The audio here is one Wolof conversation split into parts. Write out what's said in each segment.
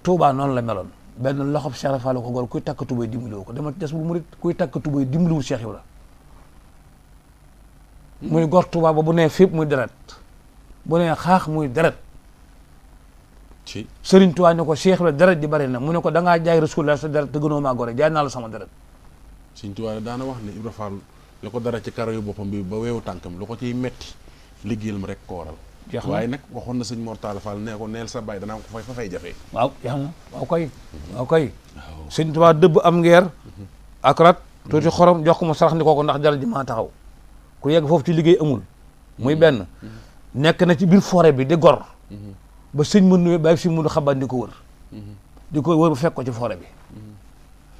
Touba noonu la meloon benn loxob Cheikh Fall ko gor kuy takk tubay dimbaliwu ko dama des bu murit kuy takk tubay dimbaliwul Cheikh Ibra muy gor Touba ba bu nee fépp muy deret bu nee xaax muy deret ci Sëriñ Touba ne ko Cheikh Ibra deret di bari na mu ne ko da ngaa jaay Rasulullah sa deret te gënoo maa gore jaay naa la sama deret Sëriñ Tuubaa daana wax ne Ibra Fall la ko dara ci karo yu boppam bi ba weewu tànkam lu ko ciy metti liggéeyal ma rek ko waral waaye nag waxoon na sëñ Mor Talla Fall nee ko neel sa baay danaa ko fa fay jafee waaw yaa na waaw koy Sëriñ Touba dëbb am ngeer ak rat tuuti xorom jox ko mu sarax ni kooko ndax dara ji maa taxaw ku yegg foofu ci liggéey amul muy benn nekk na ci biir forêt bi di gor ba sëñ mënu bàyyi si mënu xaban di ko wër bu fekk ko ci forêt bi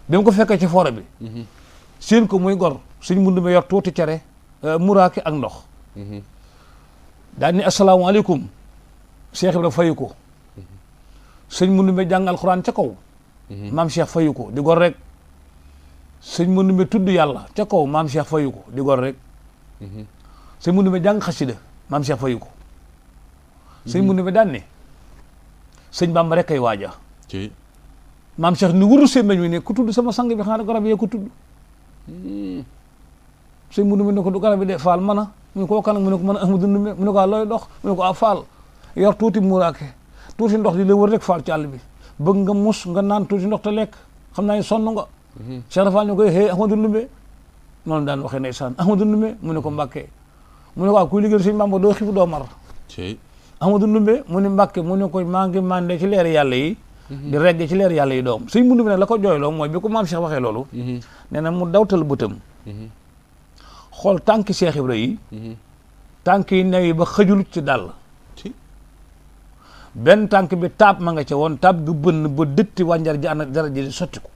bi mu ko fekkee ci forêt bi seen ko muy gor sëñ mënu ma yor tuuti cere muraake ak ndox daal ni asalaamaaleykum Cheikh Ibra fayu ko sëñ mënu ma jàng alxuraan ca kaw maam Cheikh fayu ko di gor rek sëñ mënu ma tudd yàlla ca kaw maam Cheikh fayu ko di gor rek sëñ mënu ma jàng xasida maam Cheikh fayu ko sëñ mënu ma daan ne sëñ Bamba rek kay waaja maam Cheikh ni wuru semeñ wi ne ku tudd sama sang bi xanaa garab yee ko tudd sëñ mënu ma ne ko du garab yi de Fall mana mu ne ko kan mu ne ko mën a Ahmadu Ndumbe mu ne ko looy dox mu ne ko Fall yor tuuti muraake tuuti ndox di la wër rek Fall ci àll bi bëgg nga mus nga naan tuuti ndox te lekk xam naa ne sonn nga Cheikh Fall ñu koy hee Ahmadu Ndumbe noonu daan waxee ndeysaan Ahmadu Ndumbe mu ne ko Mbàkke mu ne ko kuy liggéey sëñ Bamba doo xiif doo mar Ahmadu Ndumbe mu ne Mbàkke mu ne ko maa ngi màndee ci leeri yàlla yi di regg ci leer yàlla yi doom sëñ Ndumbe nag la ko jooyloo mooy bi ko maam Cheikh waxee loolu nee na mu dawtal bëtam xool tànki Cheikh Ibra yi tànk yi new yi ba xëjul ci dàll benn tànk bi taab ma nga ca woon taab ga bënn ba dëtti wànjar ji ana dara ji di sotti ko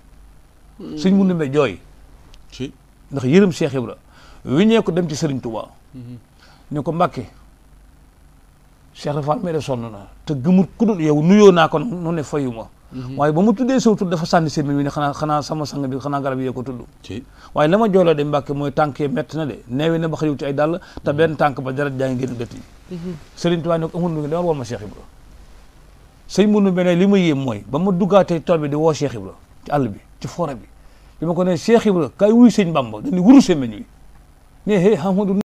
sëñ Ndumbe jooy ndax yërëm Cheikh Ibra wiñee ko dem ci Sëriñ Tuubaa ne ko Mbàkke Cheikh Fall mee de sonn na te gëmut ku dul yow nuyoo naa ko nu ne fayu ma waaye ba mu tuddee saw tudd dafa sànni seen mi ne xanaa sama sang bi xanaa garab yee ko tudd waaye la ma jooloo de Mbàkke mooy tànk yi métti na de neewi na ba xëyul ci ay dàll te benn tànk ba deret jaa ngi génn dëtt yi Sëriñ Tuubaa ne ko amul ngi dama woon ma Cheikh Ibra sëñ mënu be ne li ma yéem mooy ba ma duggaatee tool bi di woo Cheikh Ibra ci àll bi ci forêt bi ma ko ne Cheikh Ibra kay wuy sëñ Bamba dañu wuru semeñ wi ne hé Amadou